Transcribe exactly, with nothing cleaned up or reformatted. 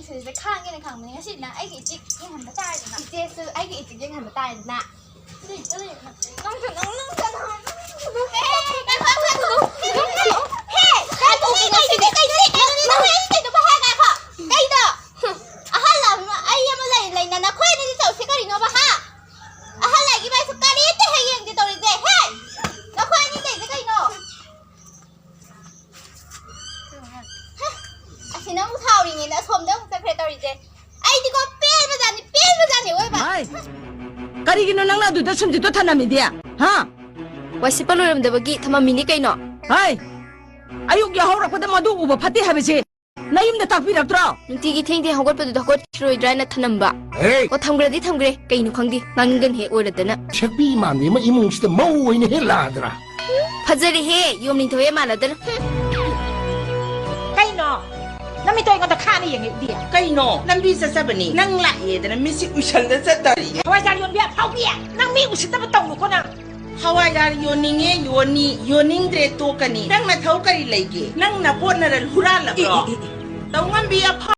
ꯁꯤꯗ ꯈꯥꯡꯒꯦꯅ ꯈꯥꯡꯕꯅꯦ꯫ ꯉꯁꯤꯗꯤ ꯅꯪ ꯑꯩꯒꯤ ꯏꯆꯤꯛ ꯌꯦꯡꯍꯟꯕ ꯇꯥꯔꯦꯗꯅ꯫ ꯏꯆꯦꯁꯨ ꯑꯩꯒꯤ ꯏꯆꯤꯛ ꯌꯦꯡꯍꯟꯕ ꯇꯥꯔꯦꯗꯅ꯫ ꯅꯪꯁꯨ, ꯅꯪ, ꯅꯪ, ꯅꯪ, ꯅꯪ, ꯅꯪ, ꯑꯦ, ꯉꯥꯏꯈꯣ, ꯉꯥꯏꯈꯣ, ꯉꯥꯏꯈꯣ꯫ ꯍꯦ, ꯍꯦ, ꯀꯩꯅꯣꯅꯦ, ꯀꯩꯅꯣꯅꯦ, ꯀꯩꯅꯣꯅꯦ, ꯀꯩꯅꯣꯅꯦ, ꯅꯪ ꯑꯩ ꯀꯩꯅꯣ ꯍꯥꯏ ꯉꯥꯏꯈꯣ꯫ ꯀꯩꯅꯣ? ꯑꯍꯜ ꯑꯃ, ꯑꯩ ꯑꯃ ꯂꯩ, ꯂꯩꯅ ꯅꯈꯣꯏ ꯑꯅꯤꯗꯤ ꯇꯧꯁꯤ ꯀꯔꯤꯅꯣꯕ, ꯍꯥ? ꯑꯍꯜ ꯂꯩꯒꯤ ꯃꯥꯏꯁꯨ ꯀꯔꯤꯝꯇ ꯍꯦꯛ ꯌꯦꯡꯗꯦ ꯇꯧꯔꯤꯁꯦ, ꯍꯦ? ꯅꯈꯣꯏ ꯑꯅꯤ ꯂꯩꯁꯦ ꯀꯩꯅꯣ? ꯍꯦ, ꯑꯁꯤꯅ ꯑꯃꯨꯛ ꯁꯥꯎꯔꯤꯉꯩꯗ ꯑꯁꯣꯝꯗ ꯑꯃꯨꯛ ꯆꯠꯈ꯭ꯔꯦ ꯇꯧꯔꯤꯁꯦ꯫ ꯑꯩꯗꯤꯀꯣ ꯄꯦꯟꯕꯖꯥꯠꯅꯤ, ꯄꯦꯟꯕꯖꯥꯠꯅꯤ ꯑꯣꯏꯕ꯫ ꯍꯥꯏ! ꯀꯔꯤꯒꯤꯅꯣ ꯅꯪꯅ ꯑꯗꯨꯗ ꯁꯨꯝꯖꯤꯠꯇꯣ ꯊꯅꯝꯃꯤꯗꯤ? ꯍꯥ? ꯋꯥꯏ ꯁꯤꯠꯄ ꯂꯣꯏꯔꯝꯗꯕꯒꯤ ꯊꯝꯃꯝꯃꯤꯅꯤ ꯀꯩꯅꯣ꯫ ꯍꯥꯏ! ꯑꯌꯨꯛ ꯌꯥꯍꯧꯔꯛꯄꯗ ꯃꯗꯨ ꯎꯕ ꯐꯠꯇꯦ ꯍꯥꯏꯕꯁꯦ ꯅꯌꯨꯝꯗ ꯇꯥꯛꯄꯤꯔꯛꯇ꯭ꯔꯣ? ꯅꯨꯡꯇꯤꯒꯤ ꯊꯦꯡ ꯊꯦꯡ ꯍꯧꯒꯠꯄꯗꯨꯗ ꯍꯧꯒꯠꯈꯤꯔꯣꯏꯗ꯭ꯔꯥ ꯍꯥꯏꯅ ꯊꯅꯝꯕ꯫ ꯍꯦ! ꯑꯣ, ꯊꯝꯈ꯭ꯔꯗꯤ ꯊꯝꯈ꯭ꯔꯦ꯫ ꯀꯩꯅꯣ ꯈꯪꯗꯦ, ꯉꯥꯡꯒꯟ ꯍꯦꯛ ꯑꯣꯏꯔꯗꯅ꯫ ꯁꯛꯄꯤ ꯏꯃꯥꯟꯕꯤ ꯑꯃ ꯏꯃꯨꯡꯁꯤꯗ ꯃꯧ ꯑꯣꯏꯅ ꯍꯦꯛ ꯂꯥꯛꯑꯗ꯭ꯔꯥ? ꯐꯖꯔꯦꯍꯦ, ꯌꯣꯝ ꯅꯤꯡꯊꯧ ꯍꯦꯛ ꯃꯥꯟꯅꯗꯅ꯫ ꯍꯨꯝ꯫ ꯀꯩꯅꯣ? ꯅꯃꯤꯠꯇꯣ ꯑꯩꯉꯣꯟꯗ ꯈꯥꯅ ꯌꯦꯡꯉꯛꯏꯗꯤ? ꯀꯩꯅꯣ? ꯂꯝꯕꯤ ꯆꯠꯆꯕꯅꯤ꯫ ꯅꯪ ꯂꯥꯛꯑꯦꯗꯅ ꯃꯤꯠꯁꯤ ꯎꯏꯁꯜꯂ ꯆꯠꯇꯔꯤꯅꯦ꯫ ꯍꯋꯥꯏꯖꯥꯔ ꯌꯣꯟꯕꯤ ꯑꯐꯥꯎꯕꯤ, ꯅꯪ ꯃꯤ ꯎꯁꯤꯠꯇꯕ ꯇꯧꯅꯨꯀꯣ ꯅꯪ꯫ ꯍꯋꯥꯏꯖꯥꯔ ꯌꯣꯟꯅꯤꯡꯉꯦ ꯌꯣꯟꯅꯤ, ꯌꯣꯟꯅꯤꯡꯗ꯭ꯔꯦ ꯇꯣꯛꯀꯅꯤ꯫ ꯅꯪ ꯅꯊꯧ ꯀꯔꯤ ꯂꯩꯒꯦ? ꯅꯪ ꯅꯄꯣꯠꯅꯔ ꯍꯨꯔꯥꯜꯂꯕ꯭ꯔꯣ? ꯑꯦ, ꯑꯦ, ꯑꯦ, ꯑꯦ꯫ ꯇꯧꯉꯝꯕꯤ ꯑꯐꯥꯎ-